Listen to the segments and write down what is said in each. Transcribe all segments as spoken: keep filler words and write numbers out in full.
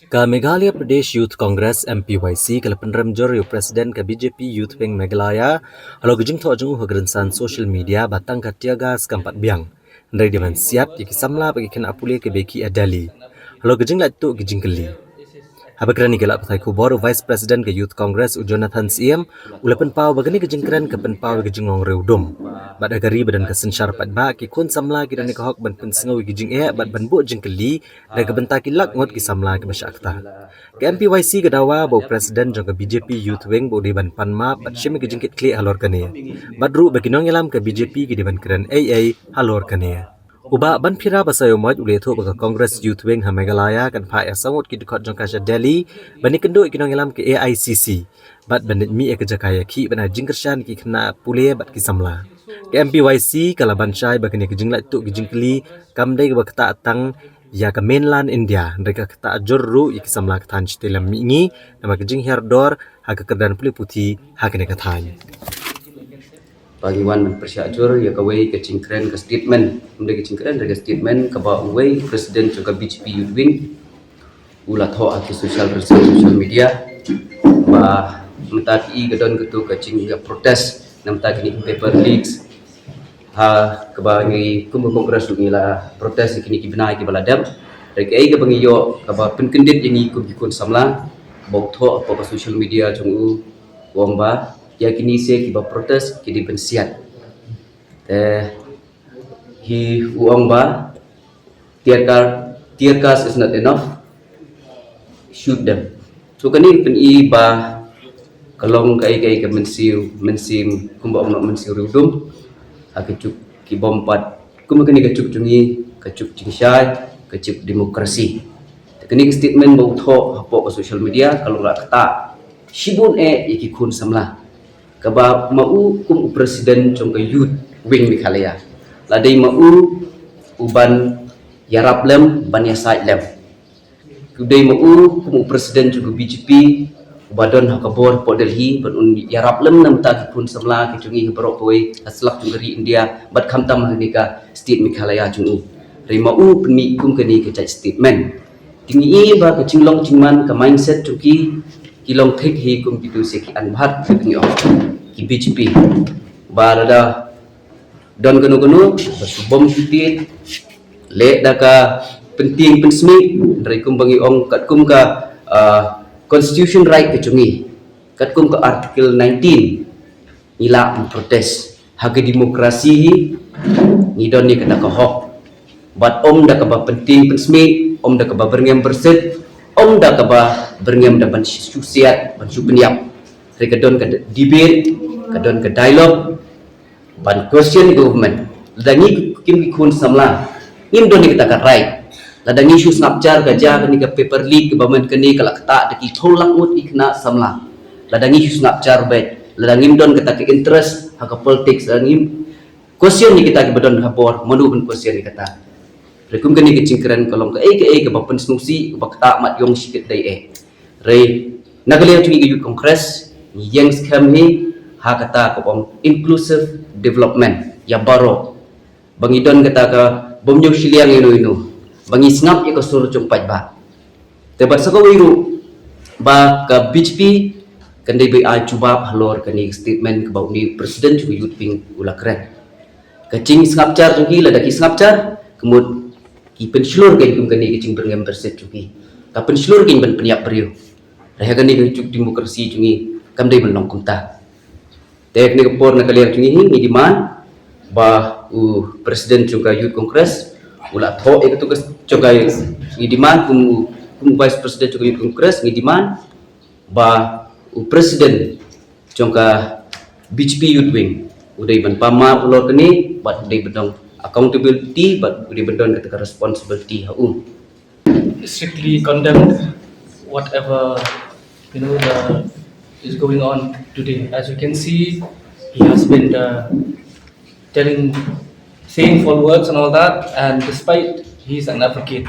Ka Meghalaya Pradesh Youth Congress, M P Y C, ka la pynrem jur ïa u President ka B J P Youth Wing Meghalaya halor ka jingthoh jong u ha ka rynsan social media ba tang ka tear gas kam pat biang, hynrei dei ban siat ïa ki samla bad ki khynnah pule kiba ïakhih ha Delhi halor ka jinglait tuh ki jingkylli. Haba kren ïa ki lad pathai khubor, u Vice President ka Youth Congress, u Jonathan Syiem, u la pynpaw ba kane ka jingkren ka pynpaw ïa ka jinglong riewdum. Bad ha ka ri ba don ka synshar paidbah, ki khun samla ki don ïa ka hok ban pynsngew ïa ki jingeh bad ban buh jingkylli na ka bynta ki lak ngut ki samla kiba shah ktah. Ka M P Y C ka dawa ba u President jong ka B J P Youth Wing ba u dei ban pan map bad shim ïa ka jingkitkhlieh halor kane, bad ruh ba ki nongïalam ka B J P ki dei ban kren ei ei halor kane. U Bah Banphira Basaiawmoit u la ïathuh ba ka Congress Youth Wing ha Meghalaya kan phah ïa saw ngut ki dkhot jong ka sha Delhi ban ïakynduh ïa ki nongïalam ka A I C C bad ban leit mih ïa ka jaka ïakhih ban ai jingkyrshan ïa ki khynnah pule bad ki samla. Ka M P Y C ka la ban shai ba kane ka jinglait tuh ki jingkylli kam dei kaba ktah tang ïa ka mainland India, hynrei ka ktah jur ruh ïa ki samla ka thaiñ Shatei Lam Mihngi namar ka jinghiar dor ha ka kyrdan pule puthi ha kane ka thaiñ. Ba ngi wan ban pyrshah jur ïa kawei ka jingkren, ka statement, ym dei ka jingkren, ka statement kaba uwei u President jong ka B J P Youth Wing u la thoh ha ki social, social media, ba mynta ki ka don katu ka jing, ka protest na mynta kine ki paper leaks, ha kaba ngi kum ka Congress ngi la protest ïa kine ki bnai kiba la dep. Hynrei kaei kaba ngi ïoh kaba pynkyndit ïa ngi kum ki khun samla, ba u thoh ha ka social media jong u, u ong ba ïa kine se kiba protest ki dei ban siat. Te hi u ong ba tear gas, tear gas is not enough, shoot them. So kane pyni ba ka long kaei kaei ka mynsiem, mynsiem kumba ong noh, mynsiem riewdum ha ka juk ki bym pat, kumba kane ka juk jong ngi, ka juk jingshai, ka juk demokrasi. Te kane ka statement ba u thoh hapoh ka social media ka long la ktah shibun eh ïa ki khun samla. Kaba ma u kum u President jong ka Youth Wing Meghalaya, la dei ma u u ban ïarap lem, ban ïasaid lem. Ka dei ma u kum u President jong ka B J P uba don ha ka bor hapoh Delhi ban un ïarap lem na bynta ki khun samla ki jong ngi ha baroh kawei ha slak jong ka ri India bad khamtam ha kane ka state Meghalaya jong u. Hynrei ma u pynmih kum kane ka jait statement. Te ngi i ba ka jinglong jingman, ka mindset jong ki, ki long thik hi kum kitu se ki Anbhat, ki pynïoh ki B J P. Ba lada don kano kano ba shu bom shu tied, leh da ka pyntieng pynsmih, hynrei kumba ngi ong katkum ka, ah, constitution right ka jong ngi, katkum ka Article nineteen, ngi lah ban protest. Ha ka demokrasi hi ngi don ïa kata ka hok. Bad ym da kaba pyntieng pynsmih, ym da kaba byrngem byrsit, ym da kaba byrngem da ban shu siat, ban shu pynïap. Hynrei ka don ka debate, ka don ka dialogue, ban question government. Lada ngi kim ki khun samla, ngim don ïa kata ka right. Lada ngi shu sngap jar ka jia kane ka paper leak kaba mynta kane ka la ktah da ki phew lak ngut ki khynnah samla. Lada ngi shu sngap jar beit, lada ngim don kata ka interest ha ka politics, lada ngim question ïa kita kiba don ha bor, mano ban question ïa kata? Hynrei kum kane ka jingkren ka long kaei kaei kaba pynsngewsih, kaba ktah mat ïong shikit dei eh. Hynrei na ka liang jong ngi ka Youth Congress ngi ïeng skhem hi ha kata kaba ong inclusive development ïa baroh. Ba ngi don kata ka bym ñiew shiliang ïano ïano, ba ngi sngap ïa ka sur jong paidbah. Te bad sa kawei ruh ba ka B J P kan dei ba ai jubab halor kane ka statement kaba une u President jong ka Youth Wing u la kren. Ka jingsngap jar jong ki, lada ki sngap jar, ka mut ki pynshlur kein kum kane ka jingbyrngem byrsit jong ki. Ka pynshlur kein ban pynïap briew. Hynrei ha kane ka juk demokrasi jong ngi kam dei ban long kumta. Te kane ka por na ka liang jong ngi hi ngi demand ba u President jong ka Youth Congress u la thoh ïa katu ka jong ka, ngi demand kum u, kum u Vice President jong ka Youth Congress ngi demand ba u President jong ka B J P Youth Wing u dei ban pynmap halor kane bad u dei ban don accountability bad u dei ban don kata ka responsibility ha u. Strictly condemned whatever, you know, the, is going on today. As you can see, he has been, uh, telling, saying foul words and all that, and despite he's an advocate,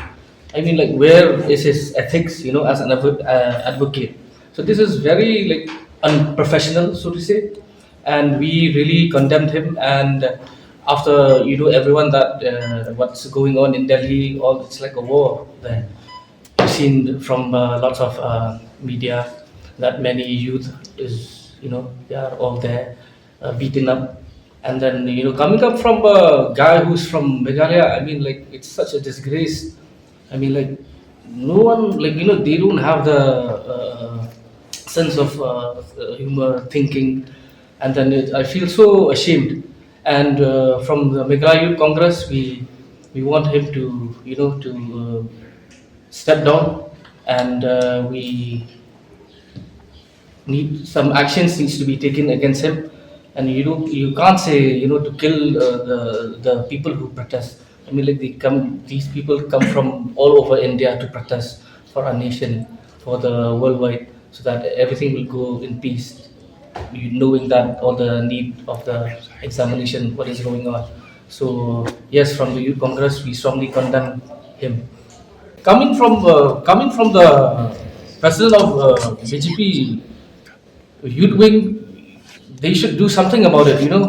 I mean, like, where is his ethics, you know, as an advo-, uh, advocate? So this is very, like, unprofessional, so to say, and we really condemned him. And after, you know, everyone that, uh, what's going on in Delhi, all, it's like a war there. You seen from uh, lots of uh, media that many youth is, you know, they are all there uh, beaten up. And then, you know, coming up from a guy who's from Meghalaya, I mean, like, it's such a disgrace. I mean, like, no one, like, you know, they don't have the uh, sense of uh, humor, thinking. And then it, I feel so ashamed. And uh, from the Meghalaya Youth Congress, we we want him to, you know, to uh, step down, and uh, we need some actions needs to be taken against him. And you know, you can't say, you know, to kill uh, the the people who protest. I mean, like, they come, these people come from all over India to protest for our nation, for the worldwide, so that everything will go in peace, you knowing that all the need of the examination, what is going on. So yes, from the Youth Congress, we strongly condemn him. Coming from uh, coming from the president of uh, B J P youth wing, they should do something about it. You know,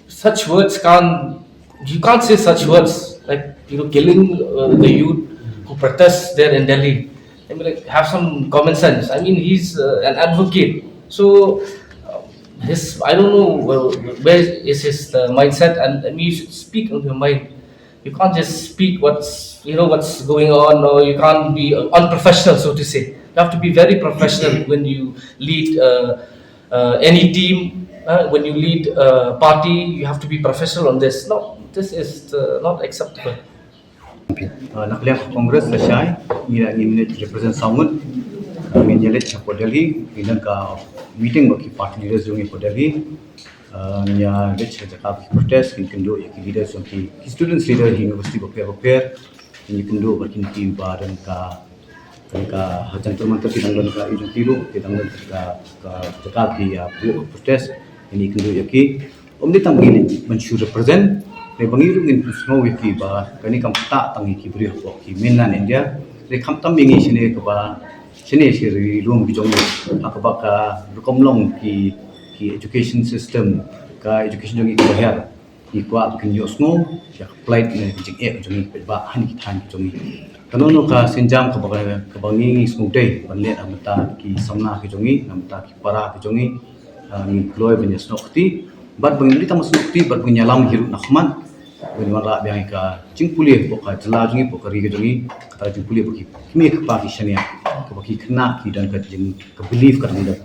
such words can't, you can't say such words, like, you know, killing uh, the youth who protest there in Delhi. I mean, like, have some common sense. I mean, he's uh, an advocate, so uh, his, I don't know, uh, where is his uh, mindset, and I mean, you should speak on your mind. You can't just speak what's, you know, what's going on, or you can't be uh, unprofessional, so to say. You have to be very professional when you lead uh, uh, any team. Uh, when you lead a party, you have to be professional on this. No, this is uh, not acceptable. Uh, na ka liang ka Congress lashai ngi la ngi minit represent saw ngut. Uh, ngi ïa leit sha Delhi, ngi don ka meeting bad ki party leaders jong ngi ha Delhi. Uh, ngi ïa leit sha jaka ki protest, ngi kynduh ïa ki leaders jong ki, ki students leader hi university bapher bapher. Ngi kynduh bad ki, ki ba don ka, don ka ha Jantar Mantar ki dang don ka, i jong ki ruh ki dang don ka, ka jaka ki ïa buh protest. Ngi kynduh ïa ki. Ym dei tang ngi ban shu represent, ne ba ngi ruh ngin pynsngew ïa ki ba kane kam ktah tang ïa ki briew hapoh ki mainland India. Ne khamtam ïa ngi shane kaba, shane shi ri lum ki jong ngi, ha kaba ka rukom long ki, ki education system, ka education jong ngi kaba hiar. Ngi kwah ba kin ïohsngew ïa ka plight ne ka jingeh ka jong ngi, ba ha kine ki thaiñ ki jong ngi. Kano kano ka sienjam kaba, kaba ngi, ngi sngewdei ban leh na bynta ki samla ki jong ngi, na bynta ki para ki jong ngi. Ah, ngi kloi ban ïa snoh kti, bad ban, ym dei tang ban snoh kti, bad ban ïalam hi ruh na khmat, ban wanrah biang ïa ka jingpule hapoh ka jylla jong ngi, hapoh ka ri ka jong ngi, kata ka jingpule ba ki kmie ki kpa ki shaniah, kaba ki khynnah ki don ka jing, ka belief ka dang don.